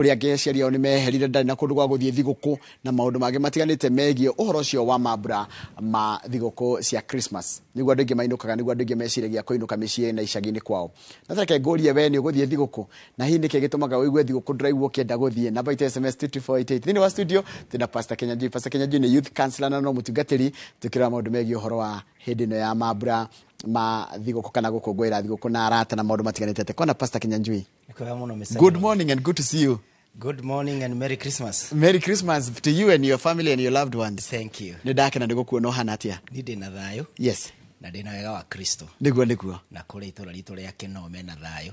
Kũrĩ angĩ aciari ao nĩ meherire, ndarĩ na kũndũ gwa gũthiĩ thigũkũ na maũndũ mangĩ matiganĩte megiĩ ũhoro ũcio wa mambura ma thigũkũ cia Christmas. Nĩguo andũ aingĩ mainũkaga, nĩguo andũ aingĩ meciragia kũinũka mĩciĩ na icagi-inĩ kwao. Na tareke ngũrie, we nĩ ũgũthiĩ thigũkũ? Na hihi nĩkĩ gĩtũmaga ũigue thigũkũ ndũraigua ũkĩenda gũthiĩ? Namba itũ ya SMS 22488. Thĩinĩ wa studio twĩna Pastor Kenyanjui. Pastor Kenyanjui nĩ youth counselor na no mũtungatĩri, tũkĩrora maũndũ megiĩ ũhoro wa hĩndĩ ĩno ya mambura ma thigũkũ kana gũkũngũĩra thigũkũ na arata na maũndũ matiganĩte. Kona Pastor Kenyanjui. Nĩ kwega mũno, Mr. Good Njoroge. morning and good to see you. Good morning and Merry Christmas. Merry Christmas to you and your family and your loved ones. Thank you. Nĩ ndakena nĩ gũkuona, ũhana atĩa? Niĩ ndĩ na thayũ na ndĩ na wega wa Kristo. Nĩguo. Na kũrĩa itũra ritũ rĩa Kĩnoo mena thayũ.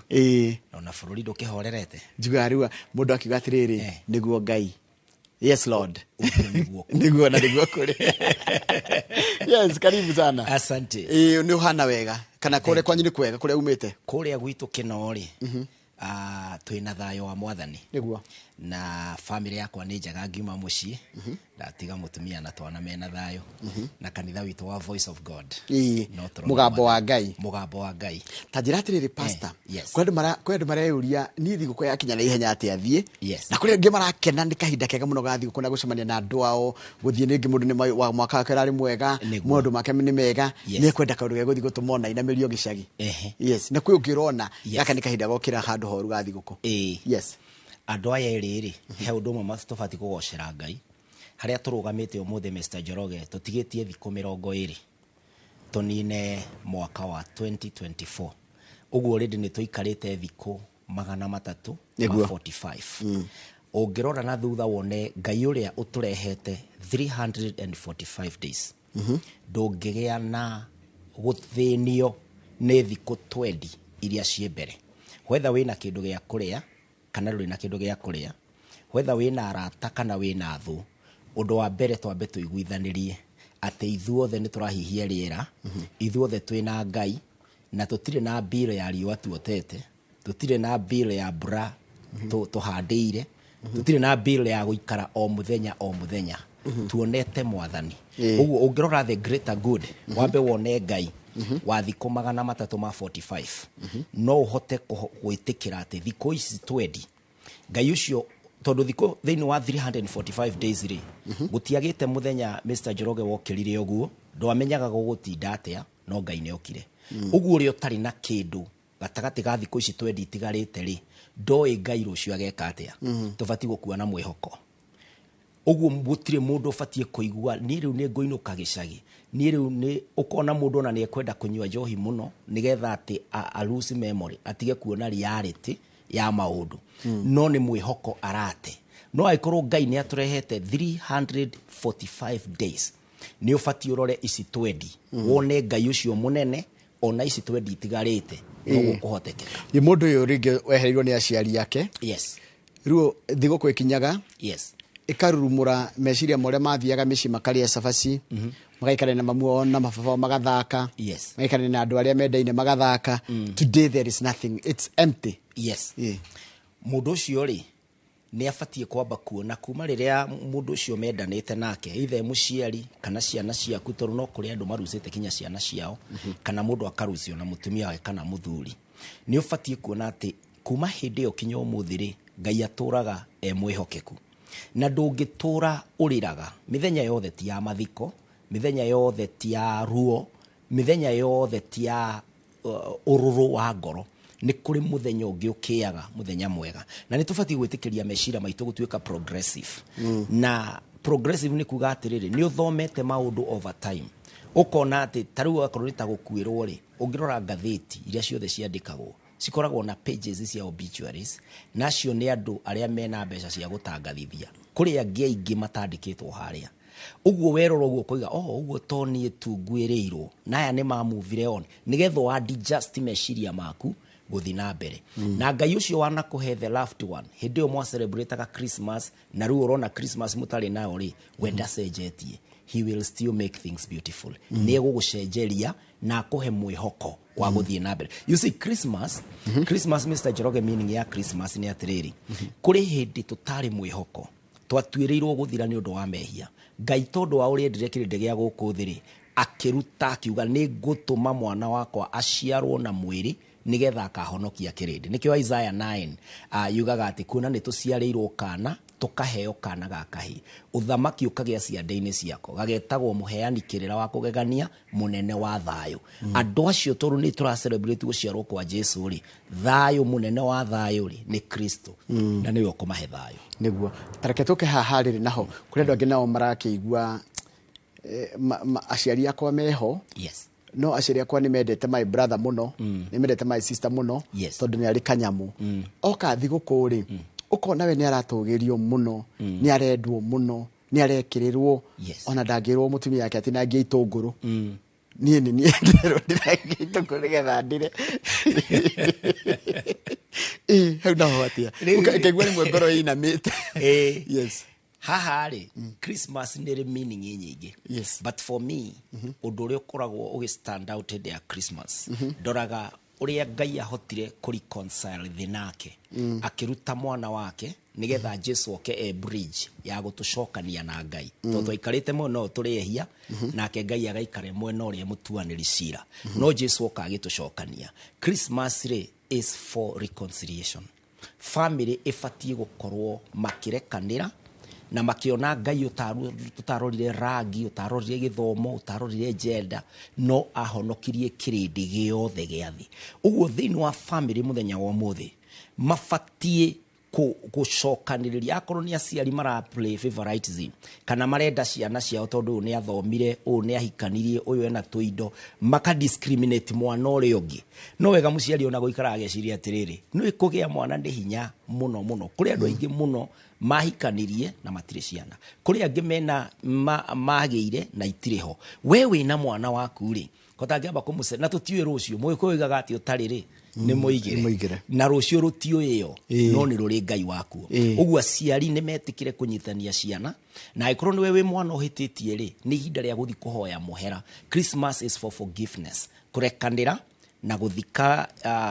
Na ona bũrũri ndũkĩhorerete. Njugaga rĩu mũndũ akiuga atĩrĩrĩ, nĩguo Ngai. Yes Lord. Ũguo nĩguo kũrĩ. Nĩguo na nĩguo kũrĩ. Yes, karibu sana. Asante. Ĩĩ, nĩ ũhana wega kana kũrĩa kwanyu nĩ kwega kũrĩa umĩte? Kũrĩa gwitũ Kĩnoo rĩ, twĩna thayũ wa Mwathani. Na family yakwa nĩ njega, ngiuma mũciĩ ndatiga mũtumia na twana mena thayũ, na kanitha witũ wa Voice of God. No tũrona Mũgambo wa Mwathani. Ngai. Mũgambo wa Ngai. Ta njĩra atĩrĩrĩ, pastor, Yes. kwĩ andũ mareyũria, niĩ thigũkũ yakinya na ihenya atĩa thiĩ? Na kũrĩ angĩ marakena nĩ kahinda kega mũno ga thigũkũ na gũcemania na andũ ao, gũthiĩ rĩngĩ mũndũ nĩ wa mwaka wake ũrarĩ mwega, maũndũ make nĩ mega, nĩ ekwenda kaũndũ gegũthiĩ gũtũma ona ainamĩrio gĩcagi. Yes, na kwĩ ũngĩ ũrona gaka nĩ kahinda gokĩra handũ horu ga thigũkũ. Andũ aya erĩ rĩ, he ũndũ ũmwe tũbatiĩ kũgocera Ngai harĩa tũrũgamĩte ũmũthĩ, Mr. Njoroge. Tũtigĩtie thikũ 20 tũnine mwaka wa 2024. Ũguo already nĩ tũikarĩte thikũ 300 ma 45. Ũngĩrora na thutha wone Ngai ũrĩa ũtũrehete 345 days, ndũngĩgĩa na gũthĩnio nĩ thikũ 20 iria ciĩ mbere, whether wĩna kĩndũ gĩa kũrĩa kana ndũrĩ na kĩndũ gĩa kũrĩa, whether wĩna arata kana wĩna thũ. Ũndũ wa mbere, twambe tũiguithanĩrie atĩ ithuothe nĩ tũrahihia rĩera, ithuothe twĩna Ngai, na tũtirĩ na bill ya riũa tuotete, tũtirĩ na bill ya mbura tũhandĩire, tũtirĩ na bill ya gũikara o mũthenya o mũthenya tuonete Mwathani. Ũguo ũngĩrora the greater good, wambe wone Ngai wa thikũ 345, no ũhote gwĩtĩkĩra atĩ thikũ ici twendi Ngai ũcio, tondũ thikũ thĩinĩ wa 345 days rĩ, gũtiagĩte mũthenya, Mr. Njoroge, wokĩrire ũguo ndwamenyaga gũgũtinda atĩa, no Ngai nĩ okire. Ũguo ũrĩa ũtarĩ na kĩndũ gatagatĩ ga thikũ ici twendi itigarĩte rĩ, ndoĩ Ngai rũciũ ageka atĩa. Tũbatiĩ gũkua na mwĩhoko. Ũguo gũtirĩ mũndũ ũbatiĩ kũigua niĩ rĩu nĩ ngũinũka gĩcagi, niĩ rĩu nĩ ũkona mũndũ ona nĩ ekwenda kũnyua njohi mũno nĩgetha atĩ a lose memory, atige kuona reality ya maũndũ. No nĩ mwĩhoko arate. No angĩkorwo Ngai nĩ atũrehete 345 days, nĩ ũbatiĩ ũrore ici twendi, wone Ngai ũcio mũnene ona ici twendi itigarĩte no gũkũhotekeka. Nĩ mũndũ ũyũ rĩngĩ wehereirwo nĩ aciari ake, rĩu thigũkũ ĩkinyaga, ĩkarurumũra meciria ma ũrĩa mathiaga mĩciĩ makarĩa cabaci, magaikarania na mamu wao na mababa wao magathaka, magaikarania na andũ arĩa mendaine magathaka. Today there is nothing, it's empty. Mũndũ ũcio rĩ, nĩ abatiĩ kwamba kuona kuma rĩrĩa mũndũ ũcio mendanĩte nake, either mũciari kana ciana ciaku, tondũ no kũrĩ andũ marucĩte kinya ciana ciao, kana mũndũ akarucio na mũtumia wake kana mũthuri. Nĩ ũbatiĩ kuona atĩ kuma hĩndĩ ĩyo kinya ũmũthĩ rĩ, Ngai atũraga e mwĩhokeku, na ndũngĩtũra ũrĩraga mĩthenya yothe. Ti ya mathiko mĩthenya yothe, ti ya ruo mĩthenya yothe, ti ya ũrũrũ wa ngoro. Nĩ kũrĩ mũthenya ũngĩ ũkĩaga, mũthenya mwega, na nĩ tũbatiĩ gwĩtĩkĩria meciria maitũ gũtuĩka progressive. Na progressive nĩ kuga atĩrĩrĩ, nĩ ũthomete maũndũ over time, ũkona atĩ ta rĩu akorwo nĩ ta gũkuĩrwo rĩ, ũngĩrora ngathĩti iria ciothe ciandĩkagwo cikoragwo na pages cia obituaries, na acio nĩ andũ arĩa mena mbeca cia gũtangathithia. Kũrĩ angĩ aingĩ matandĩkĩtwo harĩa. Ũguo werora ũguo ũkoiga, oh, ũguo to niĩ tu nguĩrĩirwo, na aya nĩ mamuvire on, nĩgetha wa adjust meciria maku gũthiĩ na mbere. Na Ngai ũcio wanakũhe the loved one hĩndĩ ĩyo mwa celebrataga Christmas, na rĩu ũrona Christmas mũtarĩ nayo rĩ, we ndacenjetie. He will still make things beautiful. Nĩ egũgũcenjeria na akũhe mwĩhoko wa gũthiĩ na mbere. You see, Christmas, Christmas, Mr. Njoroge, meaning ya Christmas nĩ atĩrĩrĩ, kũrĩ hĩndĩ tũtarĩ mwĩhoko, twatuĩrĩirwo gũthira nĩ ũndũ wa mehia. Ngai, tondũ wa ũrĩa endire kĩrĩndĩ gĩa gũkũ thĩ rĩ, akĩruta akiuga, nĩ ngũtũma mwana wakwa aciarwo na mwĩrĩ. Nĩgetha akahonokia kĩrĩndĩ. Nĩkĩo Isaiah 9 yugaga atĩ kuona nĩ tũciarĩirwo kana, tũkaheo kana ga kahĩĩ, ũthamaki ũkagĩa ciande-inĩ ciako, gagetagwo mũheani kĩrĩra wa kũgegania, mũnene wa thayũ. Andũ acio tondũ nĩ tũra celebrate gũciarwo kwa Jesu rĩ, thayũ, mũnene wa thayũ rĩ, nĩ Kristo, na nĩwe ũkũmahe thayũ. Nĩguo tareke tũke haha rĩrĩ, naho kũrĩ andũ angĩ nao marakĩigua aciari akwa meho, no aciari akwa nĩ mendete my brother mũno, nĩ mendete my sister mũno, tondũ nĩ arĩ kanyamũ oka thigũkũ rĩ, ũkona we nĩ aratũgĩrio mũno, nĩ arendwo mũno, nĩ arekĩrĩrwo, ona ndangĩrwo mũtumia yake atinangie itũngũrũ. Niĩ nĩ niĩ ndĩrerwo ndĩrangie itũngũrũ nĩgetha ndĩre. Ĩ hau naho atĩa? Ngaigua rĩmwe ngoro ĩinamĩte. Haha rĩ, Christmas nĩ ĩrĩ meaning nyingĩ, but for me ũndũ ũrĩa ũkoragwo ũgĩ stand out hĩndĩ ya Christmas, ndoraga ũrĩa Ngai ahotire kũ reconcile thĩ nake, akĩruta mwana wake nĩgetha Jesu oke e bridge ya gũtũcokania na Ngai, tondũ twaikarĩte mwena ũyũ tũrĩ ehia, nake Ngai agaikara mwena ũrĩa mũtuanĩri cira, no Jesu oka agĩtũcokania. Christmas rĩ is for reconciliation. Family ĩbatiĩ gũkorwo makĩrekanĩra na makĩona Ngai ũtarorire rangi, ũtarorire gĩthomo, ũtarorire gender, no ahonokirie kĩrĩndĩ gĩothe gĩa thĩ. Ũguo thĩinĩ wa family mũthenya wa ũmũthĩ mabatiĩ gũcokanĩrĩria. Akorwo nĩ aciari mara play favoritism kana marenda ciana ciao tondũ ũyũ nĩ athomire, ũyũ nĩ ahikanirie, ũyũ ena tũindo, maka discriminate mwana ũrĩa ũngĩ, no wega mũciari ona gũikara ageciria atĩrĩrĩ, nĩ kũgĩa mwana nĩ hinya mũno mũno. Kũrĩ andũ aingĩ mũno mahikanirie na matirĩ ciana, kũrĩ angĩ mena magĩire na itirĩ ho. We wĩna mwana waku rĩ, kotangĩamba kũmũce na tũtiũĩ rũciũ. Mũgĩkũyũ oigaga atĩ ũtarĩ rĩ nĩ mũigĩre. Mũigĩre. Na rũciũ rũtiũĩyo, no nĩ rũrĩ Ngai wakuo. Ũguo aciari nĩ metĩkĩre kũnyitania ciana, na angĩkorwo nĩwe wĩ mwana ũhĩtĩtie rĩ, nĩ ihinda rĩa gũthiĩ kũhoya mũhera. Christmas is for forgiveness, kũrekanĩra na gũthika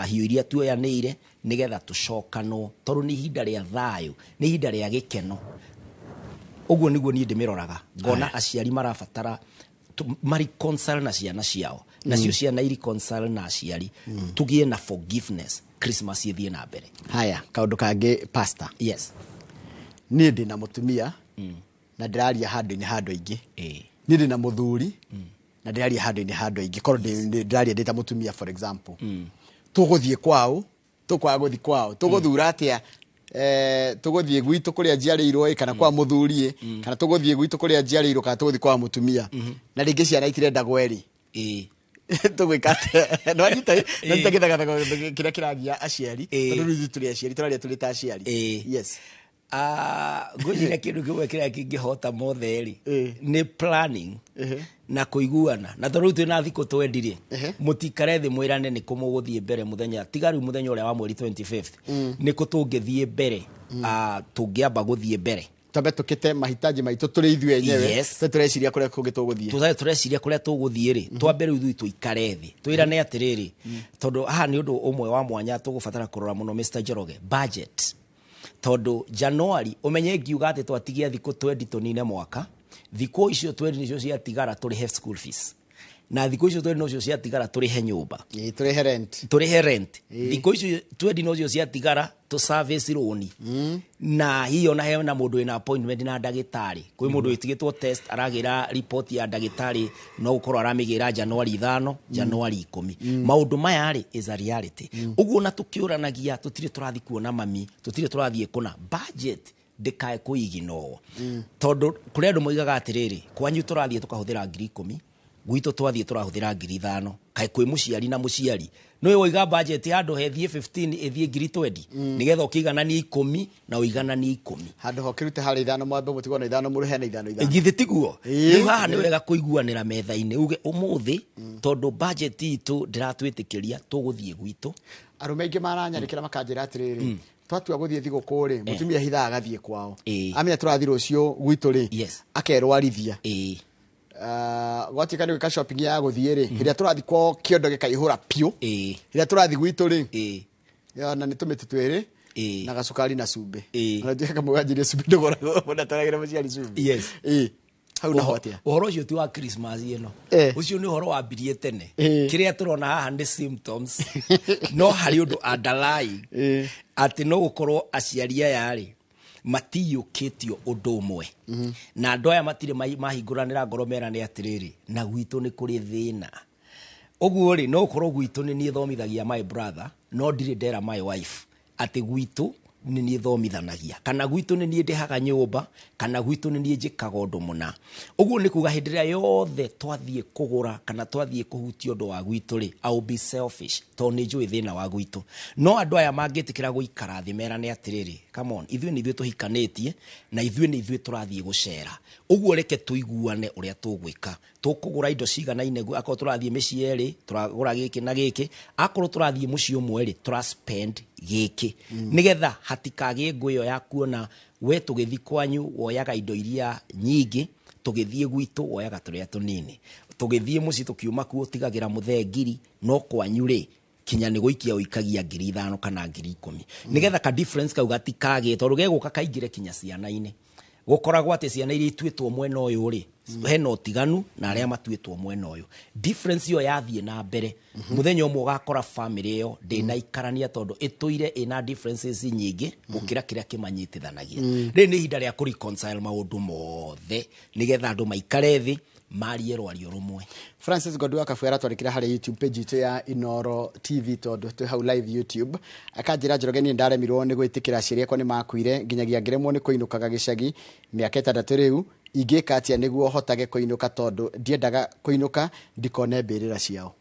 hiũ iria tuoyanĩire nĩgetha tũcokanwo, tondũ nĩ ihinda rĩa thayũ, nĩ ihinda rĩa gĩkeno. Ũguo nĩguo niĩ ndĩmĩroraga, ngona aciari marabatara mareconcile na ciana ciao, nacio ciana ireconcile na aciari, tũgĩe na forgiveness, Christmas ĩthiĩ na mbere. Haya, kaũndũ kangĩ, pastor. Niĩ ndĩ na mũtumia na ndĩraria handũ-inĩ handũ aingĩ. Niĩ ndĩ na mũthuri na ndĩraria handũ-inĩ handũ aingĩ. Korwo ndĩraria ndĩ ta mũtumia, for example, tũgũthiĩ kwao, tũkwaga gũthiĩ kwao, tũgũthura atĩa? Tũgũthiĩ gwitũ kũrĩa njiarĩirwo ĩ, kana kwa mũthuri ĩ, kana tũgũthiĩ gwitũ kũrĩa njiarĩirwo, kana tũgũthiĩ kwa mũtumia? Na rĩngĩ ciana itirenda gwerĩ, tũgwĩka atĩa? Nĩwanyita gĩthagathego kĩrĩa kĩragia aciari? Tondũ rĩu ithuĩ tũrĩ aciari, tũraria tũrĩ ta aciari. Ngwĩciria kĩndũ kĩmwe kĩrĩa kĩngĩhota mothe rĩ, nĩ planning na kũiguana. Na tondũ rĩu twĩna thikũ twendi rĩ, mũtikare thĩ mwĩrane nĩ kũ mũgũthiĩ mbere mũthenya tiga rĩu mũthenya ũrĩa wa mweri 25th, nĩ kũ tũngĩthiĩ mbere, tũngĩamba gũthiĩ mbere. Twambe tũkĩte mahitaji maitũ tũrĩ ithuĩ enyewe. Twe tũreciria kũrĩa kũngĩ tũgũthiĩ. Tũthaĩ tũreciria kũrĩa tũgũthiĩ rĩ, twambe rĩu ithuĩ tũikare thĩ twĩrane atĩrĩrĩ, tondũ haha nĩ ũndũ ũmwe wa mwanya tũgũbatara kũrora mũno, Mr. Njoroge, budget. Tondũ January, ũmenye ngiuga atĩ twatigia thikũ twendi tũnine mwaka, thikũ icio twendi nĩcio ciatigara tũrĩhe school fees, na thikũ icio twendi nocio ciatigara tũrĩhe nyũmba. Ĩ, tũrĩhe rent. Tũrĩhe rent. Thikũ icio twendi nocio ciatigara tũ service rũni, na hihi ona hena mũndũ wĩna appointment na ndagĩtarĩ, kwĩ mũndũ wĩtigĩtwo test, aragĩra report ya ndagĩtarĩ, no gũkorwo aramĩgĩra January 5, January 10. Maũndũ maya rĩ is a reality. Ũguo na tũkĩũranagia, tũtirĩ tũrathiĩ kuona mami, tũtirĩ tũrathiĩ kũna, budget ndĩkae kũiginwo, tondũ kũrĩ andũ moigaga atĩrĩrĩ, kwanyu tũrathiĩ tũkahũthĩra 10,000, gwitũ twathiĩ tũrahũthĩra 5,000. Kaĩ kwĩ mũciari na mũciari nĩwe waiga budget handũ hethiĩ 15 ĩthiĩ 20,000, nĩgetha ũkĩigananie 10 na ũigananie 10. Handũ ho kĩrute harĩ ithano, mwambe mũtigwo na ithano, mũrĩhe na ithano ithano. Githĩ tiguo? Rĩu haha nĩ wega kũiguanĩra metha-inĩ, uge ũmũthĩ tondũ budget itũ ndĩratwĩtĩkĩria, tũgũthiĩ gwitũ. Arũme aingĩ maranyarĩkĩra makanjĩra atĩrĩrĩ, twatua gũthiĩ thigũkũ rĩ, mũtumia hithaga agathiĩ kwao. Amenya tũrathiĩ rũciũ gwitũ rĩ, akerwarithia. Gwatuĩka nĩ gwĩka shopping ya gũthiĩ rĩ, hĩrĩa tũrathiĩ kwao kĩondo gĩkaihũra piũ. Hĩrĩa tũrathiĩ gwitũ rĩ, ya, na nĩ tũmĩtĩ twĩrĩ na gacukari na cumbĩ. Ona nduĩka kamwe wanjirie cumbĩ ndũgũragwo, mũndũ atwaragĩra mũciari cumbĩ. Hau Hau naho atĩa? Ũhoro ũcio ti wa Christmas ĩno. Ũcio nĩ ũhoro wambirie tene. Kĩrĩa tũrona haha nĩ symptoms, no harĩ ũndũ underlying, atĩ no gũkorwo aciari aya rĩ matiyũkĩtio ũndũ ũmwe, na andũ aya matirĩ mahingũranĩra ngoro merane atĩrĩrĩ, na gwitũ nĩ kũrĩ thĩna. Ũguo rĩ, no ũkorwo gwitũ nĩ niĩ thomithagia my brother, no ndirĩ ndera my wife atĩ gwitũ nĩ niĩ thomithanagia, kana gwitũ nĩ niĩ ndĩhaga nyũmba, kana gwitũ nĩ niĩ njĩkaga ũndũ mũna. Ũguo nĩ kuga hĩndĩ ĩrĩa yothe twathiĩ kũgũra kana twathiĩ kũhutia ũndũ wa gwitũ rĩ, I will be selfish, tondũ nĩ njũĩ thĩna wa gwitũ. No andũ aya mangĩtĩkĩra gũikara thĩ merane atĩrĩrĩ, come on, ithuĩ nĩ ithuĩ tũhikanĩtie na ithuĩ nĩ ithuĩ tũrathiĩ gũcera, ũguo reke tũiguane ũrĩa tũgwĩka, tũkũgũra indo ciganaine, akorwo tũrathiĩ mĩciĩ ĩrĩ tũragũra gĩkĩ na gĩkĩ, akorwo tũrathiĩ mũciĩ ũmwe rĩ, tũra spend gĩkĩ, nĩgetha hatikagĩe ngũ ĩyo ya kuona we tũgĩthiĩ kwanyu woyaga indo iria nyingĩ, tũgĩthiĩ gwitũ woyaga tũrĩa tũnini, tũgĩthiĩ mũciĩ tũkiuma kuo tigagĩra mũthee ngiri, no kwanyu rĩ kinya nĩ gũikia ũikagia 5,000 kana 10,000, nĩgetha ka difference kau gatikagĩe, tondũ gegũka kaingĩre kinya ciana-inĩ. Gũkoragwo atĩ ciana iria ituĩtwo mwena ũyũ rĩ, hena ũtiganu na arĩa matuĩtwo mwena ũyũ. Difference ĩyo yathiĩ na mbere, mũthenya ũmwe ũgakora family ĩyo ndĩnaikarania, tondũ ĩtũire ĩna differences nyingĩ gũkĩra kĩrĩa kĩmanyitithanagia. Rĩrĩ nĩ ihinda rĩa kũ-reconcile maũndũ mothe, nĩgetha andũ maikare thĩ marie rwario rũmwe. Francis Godwin Akabu aratwarĩkĩra harĩ YouTube page itũ ya Inoro TV, tondũ twĩ hau live YouTube. Akanjĩra, "Njoroge, niĩ ndaremirwo nĩ gwĩtĩkĩra aciari akwa nĩ makuire, nginyagia ngĩremwo nĩ kũinũkaga gĩcagi mĩaka 6 rĩu. Ingĩka atĩa nĩguo hotage kũinũka, tondũ ndiendaga kũinũka ndikone mbĩrĩra ciao?"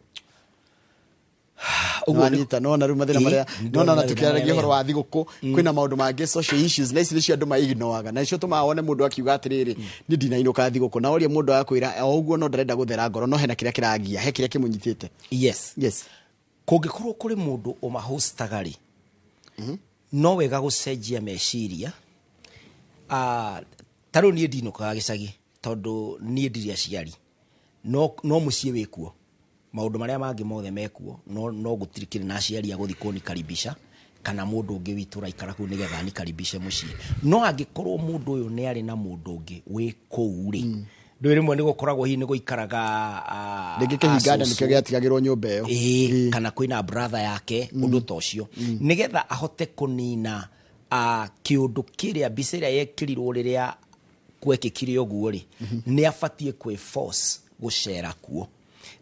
Ũguo Nĩwanyita? Nona rĩu mathĩna marĩa ndona nona mathĩna tũkĩaragia marĩa ũhoro wa thigũkũ, kwĩna maũndũ mangĩ, social issues, na ici nĩcio andũ maignoaga, na nĩcio tũmaga wone mũndũ akiuga atĩrĩrĩ, niĩ ndinainũka thigũkũ, na oria mũndũ agakwĩra o ũguo, no ndarenda gũthera ngoro, no hena kĩrĩa kĩragia, he kĩrĩa kĩmũnyitĩte. Kũngĩkorwo kũrĩ mũndũ ũmahostaga rĩ, no wega gũcenjia meciria. Ta rĩu niĩ ndinũkaga gĩcagi tondũ niĩ ndirĩ aciari, no mũciĩ wĩkuo, maũndũ marĩa mangĩ mothe mekuo, no gũtirĩ kĩrĩ na aciari a gũthiĩ kũnikaribisha kana mũndũ ũngĩ witũ ũraikara kũu nĩgetha anikaribishe mũciĩ. No angĩkorwo mũndũ ũyũ nĩ arĩ na mũndũ ũngĩ wĩ kũu rĩ, ndũĩ rĩmwe nĩ gũkoragwo hihi nĩ gũikaraga Rĩngĩ kĩhinganda acũcũ. Nĩkĩo gĩatigagĩrwo nyũmba ĩyo. Ĩĩ, kana kwĩna brother yake, ũndũ ta ũcio, nĩgetha ahote kũnina kĩũndũ kĩrĩa, mbica ĩrĩa yekĩrirwo rĩrĩa gwekĩkire ũguo rĩ, nĩ abatiĩ kwĩ force gũcera kuo,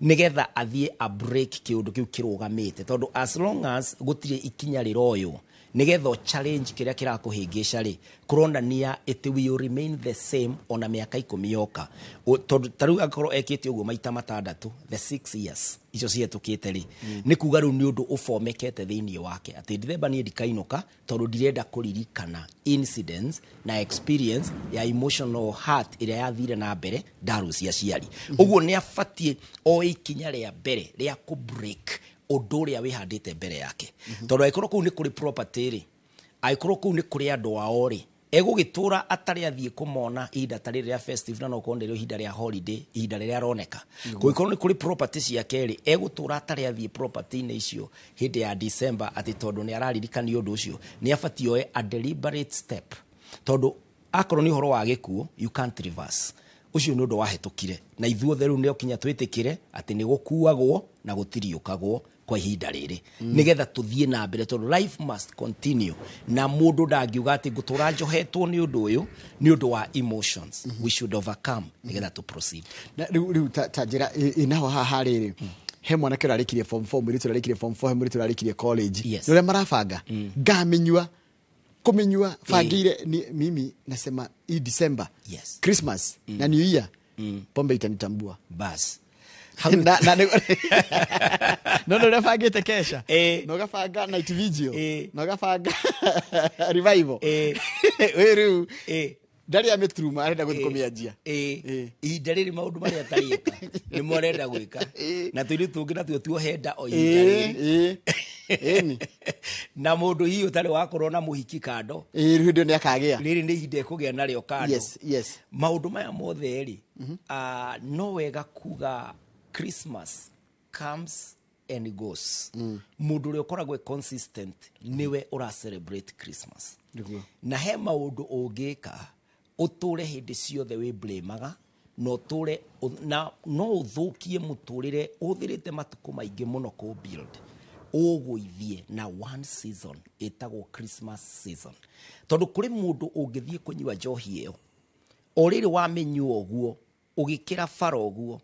nĩgetha athiĩ a break kĩũndũ kĩu kĩrũgamĩte, tondũ as long as gũtirĩ ikinya rĩroywo nĩgetha ũ challenge kĩrĩa kĩrakũhĩngĩca rĩ, kũronania it will remain the same ona mĩaka 10 yoka. Tondũ ta rĩu angĩkorwo ekĩte ũguo maita matandatũ the 6 years icio cihetũkĩte rĩ, nĩ kuga rĩu nĩ ũndũ ũbomekete thĩinĩ wake atĩ Ndithemba niĩ ndikainũka, tondũ ndirenda kũririkana incidents na experience ya emotional heart ĩrĩa yathire na mbere ndarucia aciari. Ũguo nĩ abatiĩ o ikinya rĩa mbere rĩa kũ break ũndũ ũrĩa wĩhandĩte mbere yake, tondũ angĩkorwo kũu nĩ kũrĩ property rĩ, angĩkorwo kũu nĩ kũrĩ andũ ao rĩ, egũgĩtũra atarĩ athiĩ kũmona ihinda ta rĩrĩ rĩa festive, na no korwo nĩrĩo ihinda rĩa holiday, ihinda rĩrĩa aroneka. Kũngĩkorwo nĩ kũrĩ property ciake rĩ, egũtũra atarĩ athiĩ property-inĩ icio hĩndĩ ya December, atĩ tondũ nĩ araririkanio ũndũ ũcio. Nĩ abatiĩ oe a deliberate step, tondũ akorwo nĩ ũhoro wa gĩkuũ, you can't reverse. Ũcio nĩ ũndũ wahĩtũkire, na ithuothe rĩu nĩ okinya twĩtĩkĩre atĩ nĩ gũkuagwo na gũtiriũkagwo kwa ihinda rĩrĩ, nĩgetha tũthiĩ na mbere, tondũ life must continue, na mũndũ ndangiuga atĩ ngũtũra njohetwo nĩ ũndũ ũyũ nĩ ũndũ wa emotions. We should overcome nĩgetha tũ proceed. Na rĩu ta njĩra ĩnaho haha rĩrĩ, he mwanake ũrarĩkirie form 4, mũirĩtu ũrarĩkirie form 4, he mũirĩtu ũrarĩkirie college. Nĩ ũrĩa marabanga ngamĩnyua kũmĩnyua bangĩire ni, mimi nasema hii December, Christmas na New Year, pombe itanitambua. Bas. Na no no ũrĩa bangĩte kesha na ũgabanga night vigil na ũgabanga revival, wĩ rĩu ndarĩ ya mĩturuma, arenda gũthiĩ kũmĩanjia. Ihinda rĩrĩ maũndũ marĩa atarĩka nĩmo arenda gwĩka, na tũirĩtu tũngĩ natuo tuohenda o ihinda rĩrĩ. Ĩni. Na mũndũ hihi ũtarĩ wakorwo na mũhiki kando, Rĩu hĩndĩ ĩyo nĩ akagĩa. Rĩrĩ nĩ ihinda ekũgĩa narĩo kando. Yes. Maũndũ maya mothe rĩ, no wega kuga Christmas comes and goes. Mũndũ ũrĩa ũkoragwo e consistent nĩwe ũra celebrate Christmas. Na he maũndũ ũngĩka ũtũre hĩndĩ ciothe wĩ blamaga Na ũtũre na no ũthũkie mũtũrĩre ũhũthĩrĩte matukũ maingĩ mũno kũ build, ũgũithie na one season ĩtagwo Christmas season, tondũ kũrĩ mũndũ ũngĩthiĩ kũnyua njohi ĩyo, o rĩrĩ wamĩnyua ũguo, ũgĩkĩra bara ũguo,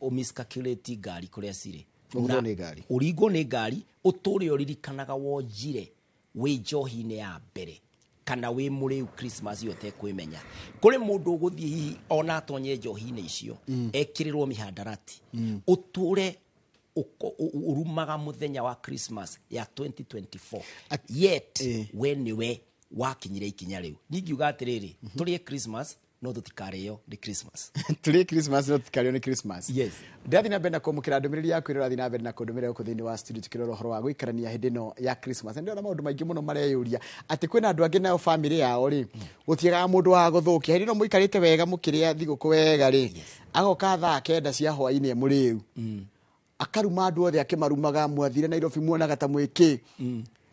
ũmiscalculate ngari kũrĩa cirĩ. Ũgũthwo Na nĩ ngari. Ũringwo nĩ ngari, ũtũre ũririkanaga wonjire wĩ njohi-inĩ ya mbere kana wĩ mũrĩu Christmas ĩyo ũtekwĩmenya. Kũrĩ mũndũ ũgũthiĩ hihi ona atonye njohi-inĩ icio, ekĩrĩrwo mihandarati, ũtũre ũrumaga mũthenya wa Christmas ya 2024, yet we nĩwe wakinyire ikinya rĩu. Ningiuga atĩrĩrĩ, tũrĩe Christmas no tũtikarĩo nĩ Christmas. Tũrĩe Christmas no tũtikarĩo nĩ Christmas. Yes. Ndĩrathiĩ na mbere na kwamũkĩra ndũmĩrĩri yaku ĩrĩa ũrathiĩ na mbere na kũndũmĩra gũkũ thĩinĩ wa studio, tukĩrora ũhoro wa gũikarania hĩndĩ ĩno ya Christmas. Na ndĩrona maũndũ maingĩ mũno mareyũria atĩ kwĩna andũ angĩ nao bamĩrĩ yao rĩ, gũtiagaga mũndũ wa gũthũkia. Hĩndĩ ĩno mũikarĩte wega mũkĩrĩa thigũkũ wega rĩ, agoka thaa 9 cia hwainĩ e mũrĩu, akaruma andũ othe akĩmarumaga, mwathire Nairobi muonaga ta mwĩkĩ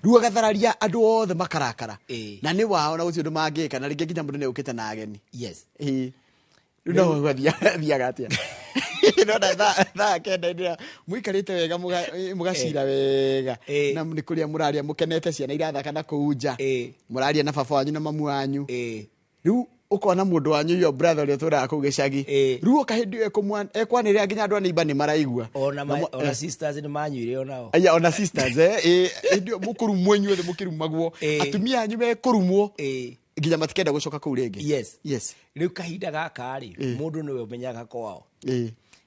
rĩu, agathararia andũ othe makarakara. Na nĩ wao na gũtirĩ ũndũ mangĩka, na rĩngĩ nginya mũndũ nĩ ũkĩte na ageni. Ĩĩ. Rĩu no athiaga atĩa? Nona thaa 9 hĩndĩ ĩrĩa mũikarĩte wega, mũgacira wega, na nĩ kũrĩa mũraria mũkenete, ciana irathaka na kũu nja, mũraria na baba wanyu na mamu wanyu, rĩu ũkona mũndũ wanyu, your brother ũrĩa ũtũraga kũu gĩcagi, rĩu oka hĩndĩ ĩyo ekwanĩrĩra nginya andũ a neighbor nĩ maraigua. Ona Na ona sisters nĩ manyuire onao. Aya, ona sisters, hĩndĩ ĩyo mũkũrumwo inyuothe mũkĩrumagwo, atumia anyu mekũrumwo nginya matikenda gũcoka kũu rĩngĩ. Rĩu kahinda gaka rĩ, mũndũ nĩwe ũmenyaga kwao.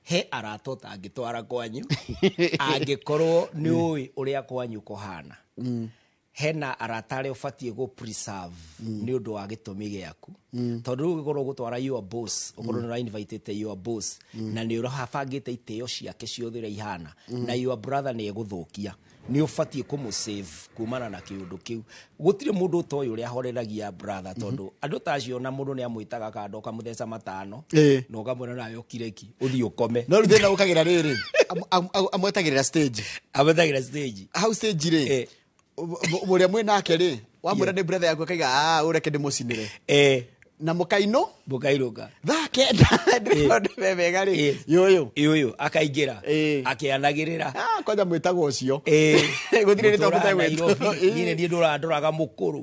He arata ũtangĩtwara kwanyu angĩkorwo nĩ ũĩ ũrĩa kwanyu kũhana. Hena arata arĩa ũbatiĩ gũ preserve nĩ ũndũ wa gĩtũmi gĩaku, tondũ rĩu ũngĩkorwo gũtwara your boss, ũkorwo nĩ ũrainvitĩte your boss na nĩ ũrabangĩte itĩo ciake ciothe ũrĩa ihana, na your brother nĩ egũthũkia, nĩ ũbatiĩ kũmũsave kumana na kĩũndũ kĩu. Gũtirĩ mũndũ ũtoĩ ũrĩa ahoreragia brother, tondũ andũ ta acio na mũndũ nĩ amwĩtaga kando, ũkamũtheca matano na ũkamwĩra nawe ũkireki ũthiĩ ũkome. No rĩu thĩna ũkagĩra rĩrĩ, amwetagĩrĩra stage. Amwetagĩra stage. Hau stage rĩ, mũrĩa mwĩ nake rĩ, wamwĩra nĩ brother yaku, akaiga, "Ah, ũreke ndĩmũcinĩre," na mũkaino. Mũkainũka. Thaa 9 ndĩrona wega rĩ, yũyũ. Yũyũ akaingĩra akĩanagĩrĩra. Ah, kwanja mwĩtagwo ũcio. Gũtirĩ rĩtwa Mũtũraga mũtegwĩtwo. Nairobi. Niĩ nĩ niĩ ndũrandoraga mũkũrũ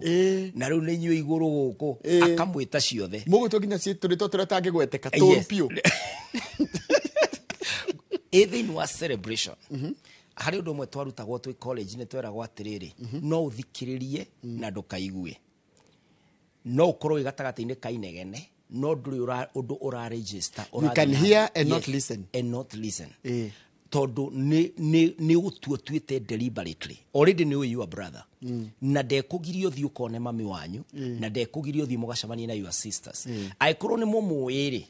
na rĩu nĩ inyuĩ igũrũ gũkũ, akamwĩta ciothe. Mũgwĩtwo nginya tũrĩtwa tũrĩa tangĩgweteka tũru biũ. Ĩ thĩinĩ wa celebration harĩ ũndũ ũmwe twarutagwo twĩ college, nĩ tweragwo atĩrĩrĩ, no ũthikĩrĩrie na ndũkaigue, no ũkorwo wĩ gatagatĩ-inĩ ka inegene no ndũrĩ ũndũ ũra register. You can hear and not listen. And not listen, tondũ nĩ gũtua tuĩte deliberately already nĩ ũĩ your brother na ndekũgiria ũthiĩ ũkone mami wanyu na ndekũgiria ũthiĩ mũgacemanie na your sisters, angĩkorwo nĩ mũmũĩ rĩ,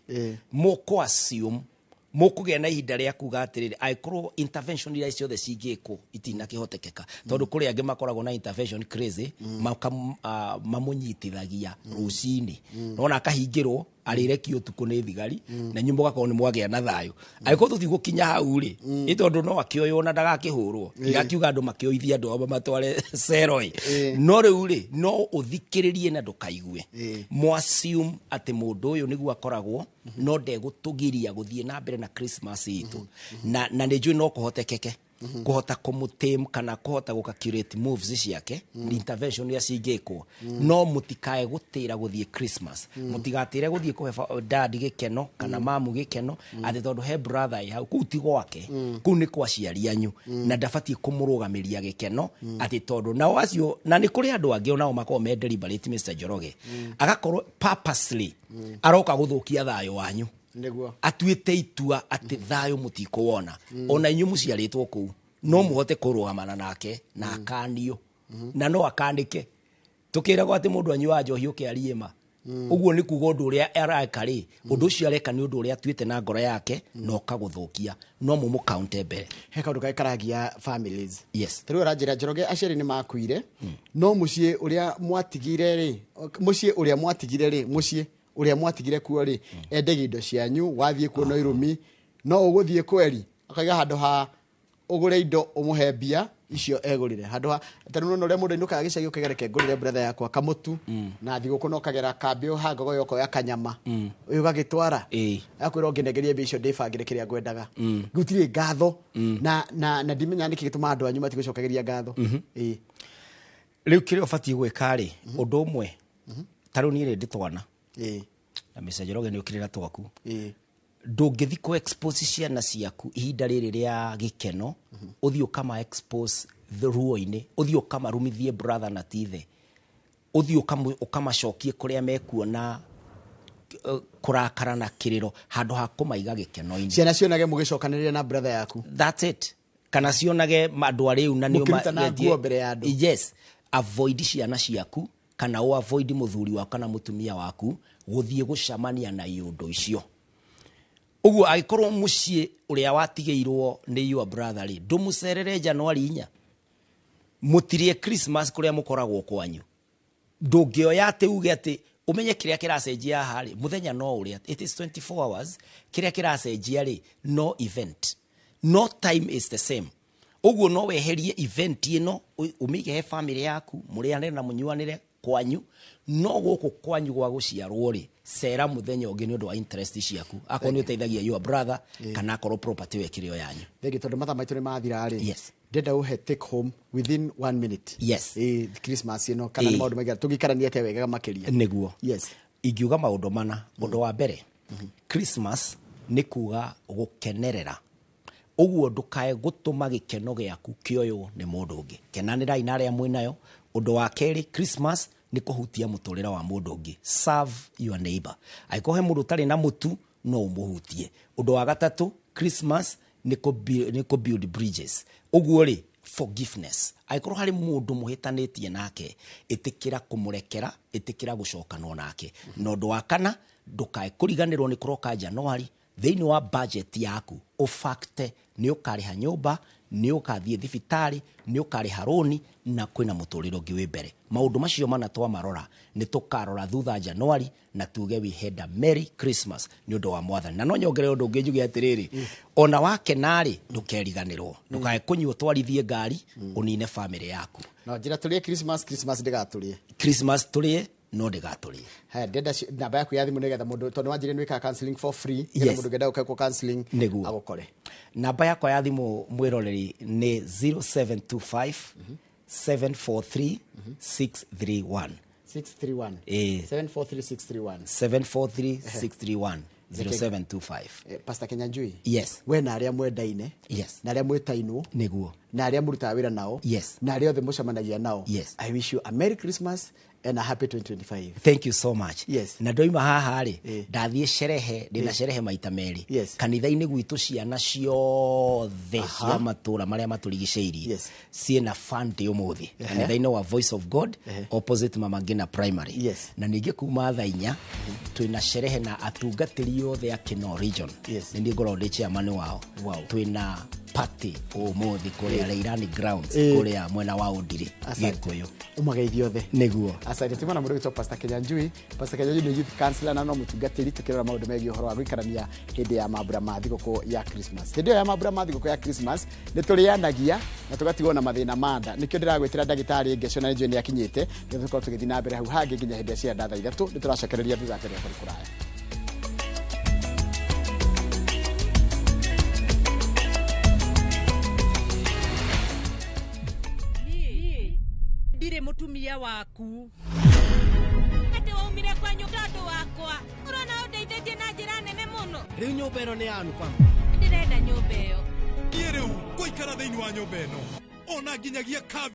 mũkũ assume mũkũgĩa na ihinda rĩa kuga atĩrĩrĩ, angĩkorwo intervention iria ciothe cingĩkwo itinakĩhotekeka, tondũ kũrĩ angĩ makoragwo na intervention crazy, mamũnyitithagia rũcinĩ, nona akahingĩrwo arĩrekio ũtukũ nĩ thigari, na inyuĩ mũgakorwo nĩ mwagĩa na thayũ. Angĩkorwo tũtigũkinya hau rĩ, ĩ tondũ no akĩoywo na ndagakĩhũrwo, igakiuga andũ makĩoithia andũ ao mamatware cero ĩ. No rĩu rĩ, no ũthikĩrĩrie na ndũkaigue, mwassume atĩ mũndũ ũyũ nĩguo akoragwo no ndegũtũgiria gũthiĩ na mbere na Christmas itũ, na nĩ njũĩ no kũhotekeke kũhota kũmũtame kana kũhota gũcalculate moves ciake, intervention iria cingĩkwo, no mũtikae gũtĩra gũthiĩ Christmas, mũtigatĩre gũthiĩ kũhe dad gĩkeno kana mamu gĩkeno atĩ tondũ he brother ĩ hau. Kũu ti gwake, kũu nĩ kwa aciari anyu, na ndabatiĩ kũmũrũgamĩria gĩkeno atĩ tondũ nao acio. Na nĩ kũrĩ andũ angĩ onao makoragwo me deliberate, Mr. Njoroge, agakorwo purposely aroka gũthũkia thayũ wanyu, atuĩte itua atĩ thayũ mũtikũwona. Ona inyuĩ mũciarĩtwo kũu no mũhote kũrũgamana nake na akanio na no akanĩke. Tũkĩragwo atĩ mũndũ anyuaga njohi ũkĩarie ma ũguo, nĩ kuga ũndũ ũrĩa areka rĩ, ũndũ ũcio areka nĩ ũndũ ũrĩa atuĩte na ngoro yake na ũkagũthũkia, no mũmũkaunte mbere. He kaũndũ karĩa karagia families. Ta rĩu ũranjĩra, Njoroge, aciari nĩ makuire, no mũciĩ ũrĩa mwatigire rĩ, mũciĩ ũrĩa mwatigire rĩ, mũciĩ ũrĩa mwatigire kuo rĩ, endagia indo cianyu, wathiĩ kuo no irũmi, no ũgũthiĩ kweri akaiga handũ ha ũgũre indo ũmũhe mbia. Icio egũrire handũ ha ta rĩu nĩ ũrĩa mũndũ ainũkaga gĩcagi ũkĩgereke ngũrĩre brother yakwa kamũtu na thigũkũ no kagera kambĩ ũha ngogoyo ũkoya kanyama ũyũ ũgagĩtwara. Akwĩra ũngĩnengerie mbia icio ndĩbangĩre kĩrĩa ngwendaga. Gũtirĩ ngatho na ndimenya nĩkĩ gĩtũmaga andũ anyu matigũcokagĩria ngatho. Ĩĩ. Rĩu kĩrĩa ũbatiĩ gwĩka rĩ, ũndũ ũmwe, ta rĩu niĩ rĩ ndĩ twana na Mr. Njoroge nĩ ũkĩrĩ na twaku. Ndũngĩthi kũ expose ciana ciaku ihinda rĩrĩ rĩa gĩkeno, ũthiĩ ũkama expose ruo-inĩ, ũthiĩ ũkamarumithie brother na tithe, ũthiĩ ũkamacokie kũrĩa mekuona kũrakara na kĩrĩro handũ ha kũmaiga gĩkeno-inĩ. Ciana cionage mũgĩcokanĩrĩria na brother yaku. That's it. Kana cionage andũ arĩu na nĩo Mũkĩrutana nguo mbere ya andũ. Yes, avoid ciana ciaku kana ũ avoid mũthuri waku kana mũtumia waku gũthiĩ gũcemania na iũndũ icio. Ũguo angĩkorwo mũciĩ ũrĩa watigĩirwo nĩ your brother rĩ, ndũmũcerere Januari 4, mũtirie Christmas kũrĩa mũkoragwo kwanyu. Ndũngĩoya atĩ uge atĩ ũmenye kĩrĩa kĩracenjia haha rĩ, mũthenya no ũrĩa, it is 24 hours, kĩrĩa kĩracenjia rĩ no event, no time is the same. Ũguo no weherie event ĩno ũmĩige he family yaku, mũrĩanĩre na mũnyuanĩre kwanyu, no gũkũ kwanyu gwa gũciarwo rĩ, cera mũthenya ũngĩ nĩ ũndũ wa interest ciaku, akorwo nĩ ũteithagia your brother kana akorwo property ĩyo ĩkĩrĩ o yanyu. Thengi tondũ mathaa maitũ nĩ mathira rĩ. Yes. Ndĩrenda ũhe take home within 1 minute. Yes. Ĩĩ, Christmas ĩno kana nĩ maũndũ maigana tũngĩikarania atĩa wega makĩria? Nĩguo. Yes. Ingiuga maũndũ mana. Ũndũ wa mbere, Christmas nĩ kuga gũkenerera. Ũguo ndũkae gũtũma gĩkeno gĩaku kĩoywo nĩ mũndũ ũngĩ. Kenanĩrai na arĩa mwĩnayo. Ũndũ wa kerĩ, Christmas nĩ kũhutia mũtũrĩre wa mũndũ ũngĩ. Serve your neighbor. Angĩkorwo he mũndũ ũtarĩ na mũtu, no ũmũhutie. Ũndũ wa gatatũ, Christmas nĩ kũ build bridges. Ũguo rĩ, forgiveness. Angĩkorwo harĩ mũndũ mũhĩtanĩtie nake, ĩtĩkĩra kũmũrekera, ĩtĩkĩra gũcokanwo nake. Na ũndũ wa kana, ndũkae kũriganĩrwo nĩ kũroka Januari, thĩinĩ wa budget yaku, ũbakte nĩ ũkarĩha nyũmba, nĩ ũkathiĩ thibitarĩ, nĩ ũkarĩha rũni, na kwĩna mũtũrĩre ũngĩ wĩ mbere. Maũndũ macio mana twamarora, nĩ tũkarora thutha Januari na tuge we had a Merry Christmas nĩ ũndũ wa Mwathani. Na no nyongerere ũndũ ũngĩ njuge atĩrĩrĩ, ona wakena rĩ, ndũkeriganĩrwo. Ndũkae kũnyua ũtwarithie ngari, ũnine family yaku. No njĩra tũrĩe Christmas, Christmas ndĩgatũrĩe. Christmas tũrĩe, no ndĩgatũrĩe. Haya, ndĩrenda namba yaku ya thimũ nĩgetha mũndũ, tondũ wanjĩrire nĩ wĩkaga counseling for free, nĩgetha Yes. mũndũ ũngĩenda gũka gwĩkwo counseling Nĩguo. agũkore. Namba yakwa ya thimũ mwĩroreri nĩ 0725 743 631. 631. Ĩĩ. 743 631. 743 631 0725. Pastor Kinyanjui. Yes. We na arĩa mwendaine. Yes. Na arĩa mwĩtainwo. Nĩguo. Na arĩa mũrutaga wĩra nao. Yes. Na arĩa othe mũcemanagia nao. Yes. I wish you a Merry Christmas and a happy 2025. Thank you so much. Yes. Na ndoima haha rĩ, ndathiĩ sherehe, ndĩna sherehe maita merĩ. Yes. Kanitha-inĩ gwitũ ciana ciothe cia matũra marĩa matũrigicĩirie. Yes. Ciĩna fund ũmũthĩ. Kanitha-inĩ wa Voice of God, opposite Mama Ngina Primary. Yes. Na ningĩ kuma thaa 4 twĩna sherehe na atungatĩri othe a Kinoo Region. Yes. Nĩ niĩ ngoragwo ndĩ chairman wao. Wow. Twĩna party ũmũthĩ kũrĩa Leirani Grounds, kũrĩa mwena wa Ũndirĩ, Asante. Gĩkũyũ. Ũmageithie othe. Nĩguo. Asante. Tumana mũndũ wĩtwo Pastor Kinyanjui. Pastor Kinyanjui nĩ youth counselor na no mũtungatĩri, tũkĩrora maũndũ megiĩ ũhoro wa gũikarania hĩndĩ ya mambura ma thigũkũ ya Christmas. Hĩndĩ ĩyo ya mambura ma thigũkũ ya Christmas nĩ tũrĩanagia na tũgatigwo na mathĩna ma nda. Nĩkĩo ndĩragwĩtĩra ndagĩtarĩ Ngeco na nĩnjũĩ nĩ akinyĩte. Nĩ tũkorwo tũgĩthiĩ na mbere hau hangĩ nginya hĩndĩ ya cianda thaa 3. Nĩ tũracokereria thutha kĩrĩa kũrĩ kũraya. Ndirĩ mũtumia waku. Atĩ waumire kwanyu tondũ wakwa. Ũrona ũndeithĩtie na njĩra nene mũno. Rĩu nyũmba ĩno nĩ ya Anupama. Ndĩrenda nyũmba ĩyo. Niĩ rĩu ngũikara thĩinĩ wa nyũmba ĩno. Ona nginyagia